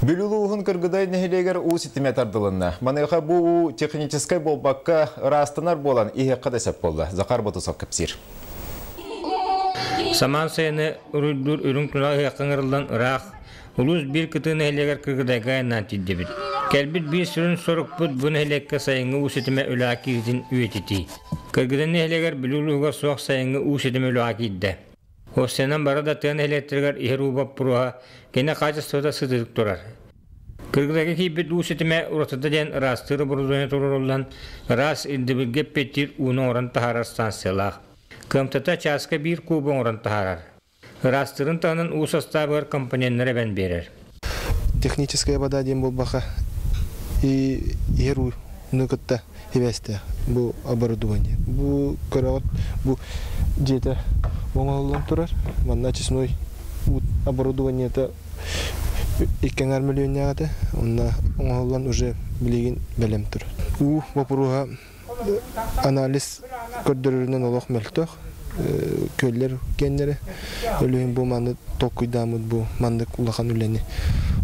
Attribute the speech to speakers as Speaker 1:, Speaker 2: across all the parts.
Speaker 1: Бүлүү улууһун Кыргыдай нэһилиэгэр уу ситимэ тардылынна. Маныаха бу уу техническай буолбакка, ыраастанар буолан иһиэххэ да сөп буолла. Захар Ботусов кэпсиир.
Speaker 2: Самаан сайыны уруйдуур үрүҥ тунах ыһыахха ыҥырыллан ыраах улуус биир кытыы нэһилиэгэр Кыргыдайга айаннаан тиийдибит. Кэлбит биир сүрүн сорукпут бу нэһилиэккэ сайыҥҥы уу ситимэ үлэҕэ кииритин үйэтитии. Кыргыдай нэһилиэгэр Бүлүү улууһугар суох сайыҥҥы уу ситимэ үлэҕэ киирдэ. Уопсайынан бары да тыа нэһилиэктэригэр иһэр уу боппуруоһа кини хаачыстыбата сытыытык турар. Кыргыдайга киирбит уу ситимэ уратыта диэн ыраастыыр оборудование туруоруллан, ыраас ирдэбилгэ эппиэттиир ууну оҥорон таһаарар станциялаах. Кыамтата чааска биир куубу оҥорон таһаарар. Ыраастыырын таһынан уу састаабыгар компоненнары эбэн биэрэр.
Speaker 3: Техническая вода диэн буолбаха и иһэр ууну кытта сибээстээх бу оборудование. Бу көрөҕүт бу дьиэтэ оҥоһуллан турар. Манна очистной оборудованиета икки аҥаар мөлүйүөннээх этэ. Онно оҥоһуллан уже билигин бэлэм турар. Уу боппуруоһа анализ көрдөрөрүнэн олох мөлтөх. Күөллэр геннэрэ. Өлүһүн бу маннык толкуйдааммыт бу маннык улахан үлэни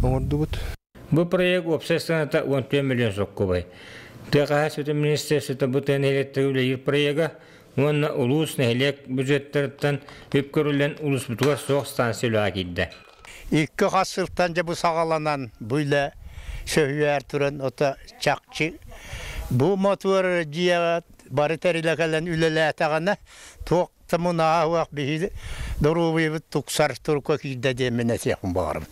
Speaker 3: оҥордубут.
Speaker 2: Бу проект уопсай сыаната 14 миллион солкуобай. Тыа хаһаайыстыбатын министерствота бу тыа нэһилиэктэргэ үлэлиир проега уонна улуус, нэһилиэк бюджеттарыттан үп көрүллэн улууспутугар суох станция үлэҕэ киирдэ.
Speaker 4: Икки хас сылтан дьэ бу саҕаланан бу үлэ сөһүөр туран ото чахчы бу мотуор дьиэҕэ бары тэрилэ кэлэн үлэлээтэҕинэ туох Мунааһыах биһи доруобуйабыт тупсар турукка киирдэ диэммин этиэхпин баҕарабын.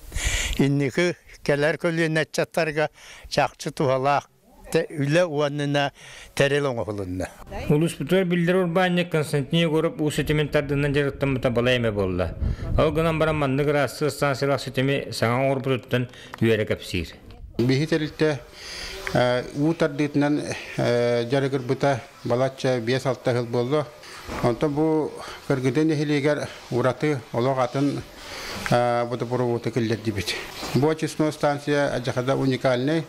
Speaker 4: Инники кэлэр көлүөнэ ыччаттарга чахчы туһалаах үлэ уонна тэрил оҥоһулунна.
Speaker 2: Улууспутугар биллэр урбаанньык Константин Егоров уу ситимин тардынан дьарыктаммыта балай эмэ буолла. Ол гынан баран маннык ыраастыыр станциялаах ситими саҥа оҥорбутуттан үөрэ кэпсиир.
Speaker 5: Биһи тэрилтэ уу тардыытынан дьарыгырбыта балачча 5-6 сыл буолла. Онтон бу Кыргыдай нэһилиэгэр ураты олох атын водопроводы киллэрдибит. Бу очистной станция адьахада уникальный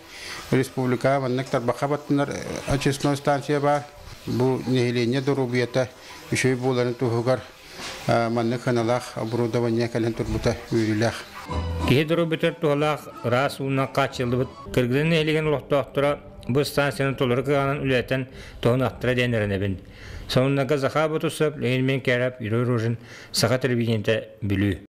Speaker 5: республика маннык тарбахха баттанар очистной станция баар. Бу нэһилиэнньэ доруобуйата үчүгэй буоларын туһугар маннык сыаналаах оборудование кэлэн турбута үөрүүлээх.
Speaker 2: Киһи доруобуйатыгар туһалаах ыраас уунан хааччыллыбыт Кыргыдай нэһилиэгин олохтоохторо бу станцияны толору кыаҕынан үлэлэтэн туһаныахтара диэн эрэнэбин. Сонуннарга Захар Бутусов, Леонид Менкяров, Юрий Рожин, Саха телевидениетэ, Бүлүү.